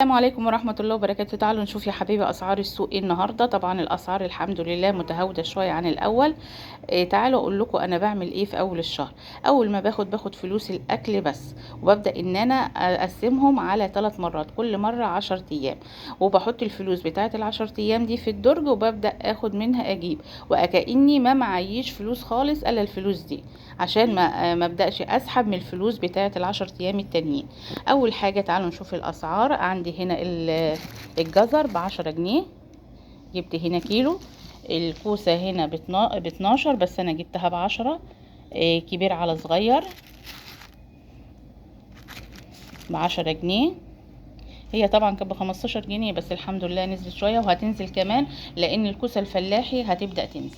السلام عليكم ورحمة الله وبركاته. تعالوا نشوف يا حبايبي أسعار السوق إيه النهاردة. طبعا الأسعار الحمد لله متهاودة شوية عن الأول. تعالوا أقول لكم أنا بعمل إيه في أول الشهر. أول ما باخد فلوس الأكل بس، وببدأ إن أنا أقسمهم على 3 مرات، كل مرة 10 أيام، وبحط الفلوس بتاعة ال10 أيام دي في الدرج، وببدأ آخد منها أجيب، وكأني ما معيش فلوس خالص إلا الفلوس دي، عشان ما أبدأش أسحب من الفلوس بتاعة ال10 أيام التانيين. أول حاجة تعالوا نشوف الأسعار. عندي هنا الجزر ب10 جنيه، جبت هنا كيلو. الكوسة هنا ب12، بس أنا جبتها ب10، كبير على صغير ب10 جنيه. هي طبعا كانت ب15 جنيه، بس الحمد لله نزلت شوية، وهتنزل كمان لأن الكوسة الفلاحي هتبدأ تنزل.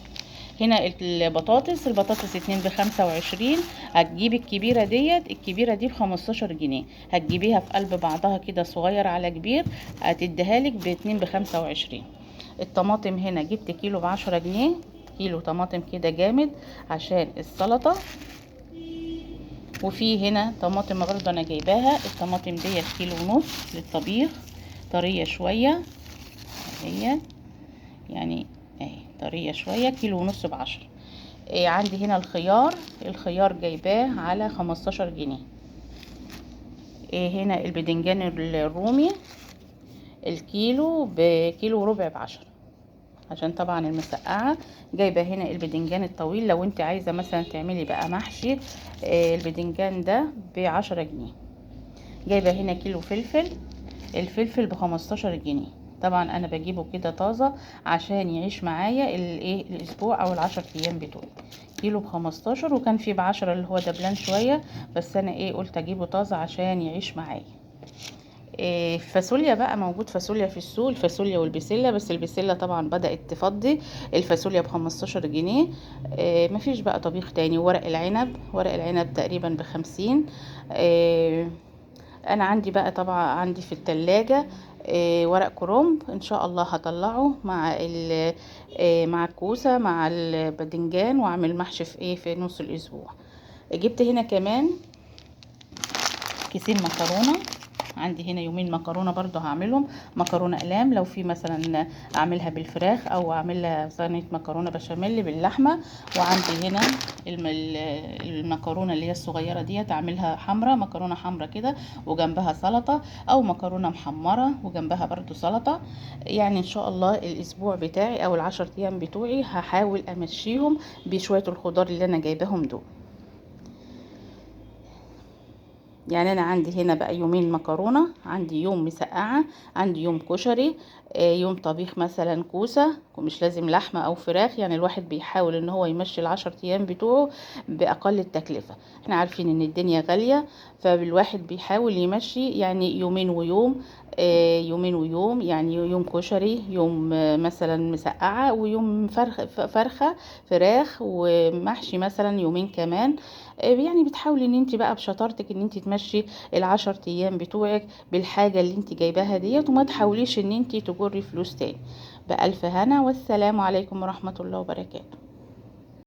هنا البطاطس 2 ب25، هتجيب الكبيرة ديت، الكبيرة دي ب15 جنيه، هتجيبيها في قلب بعضها كده صغير على كبير، هتديها لك باتنين بخمسة وعشرين. الطماطم هنا جبت كيلو ب10 جنيه، كيلو طماطم كده جامد عشان السلطة. وفي هنا طماطم برضه انا جايباها، الطماطم ديت كيلو ونص للطبيخ، طرية شوية هي، يعني اهي طرية شوية، كيلو ونص ب10. عندي هنا الخيار، الخيار جايباه على 15 جنيه. هنا البدنجان الرومي الكيلو بكيلو وربع ب10، عشان طبعا المسقعة. جايبة هنا البدنجان الطويل، لو انت عايزة مثلا تعملي بقى محشي، البدنجان ده ب10 جنيه. جايبة هنا كيلو فلفل، الفلفل ب15 جنيه، طبعا انا بجيبه كده طازة عشان يعيش معايا الاسبوع او ال10 ايام بتوعي. كيلو ب15، وكان في ب10 اللي هو دبلان شوية، بس انا قلت اجيبه طازة عشان يعيش معايا. فاصوليا بقى موجود فاصوليا في السوق، الفاصوليا والبسله، بس البسله طبعا بدأت تفضي. الفاصوليا ب15 جنيه. مفيش بقى طبيخ تاني. ورق العنب، ورق العنب تقريبا ب50. انا عندي بقى طبعا عندي في التلاجة، ورق كرنب، ان شاء الله هطلعه مع الكوسه مع الباذنجان، واعمل محشي في نص الاسبوع. جبت هنا كمان كيسين مكرونه، عندي هنا يومين مكرونه برضو هعملهم مكرونه اقلام، لو في مثلا اعملها بالفراخ او اعملها صينية مكرونه بشاميل باللحمه. وعندي هنا المكرونه اللي هي الصغيرة ديت اعملها حمراء، مكرونه حمراء كده وجنبها سلطة، او مكرونه محمرة وجنبها برضو سلطة. يعني ان شاء الله الاسبوع بتاعي او ال10 ايام بتوعي هحاول امشيهم بشوية الخضار اللي انا جايباهم دول. يعني انا عندي هنا بقى يومين مكرونه، عندي يوم مسقعه، عندي يوم كشري، يوم طبيخ مثلا كوسة، ومش لازم لحمه او فراخ. يعني الواحد بيحاول ان هو يمشي ال10 ايام بتوعه باقل التكلفة. احنا عارفين ان الدنيا غالية، فالواحد بيحاول يمشي يعني يومين ويوم، يومين ويوم، يعني يوم كشري، يوم، مثلا مسقعه، ويوم فرخة فراخ، ومحشي مثلا يومين كمان. يعني بتحاولي ان انت بقى بشطارتك ان انت تمشي ال10 ايام بتوعك بالحاجة اللي انت جايباها ديت، وما تحاوليش ان انت تجري فلوس تاني. بألف هنا، والسلام عليكم ورحمة الله وبركاته.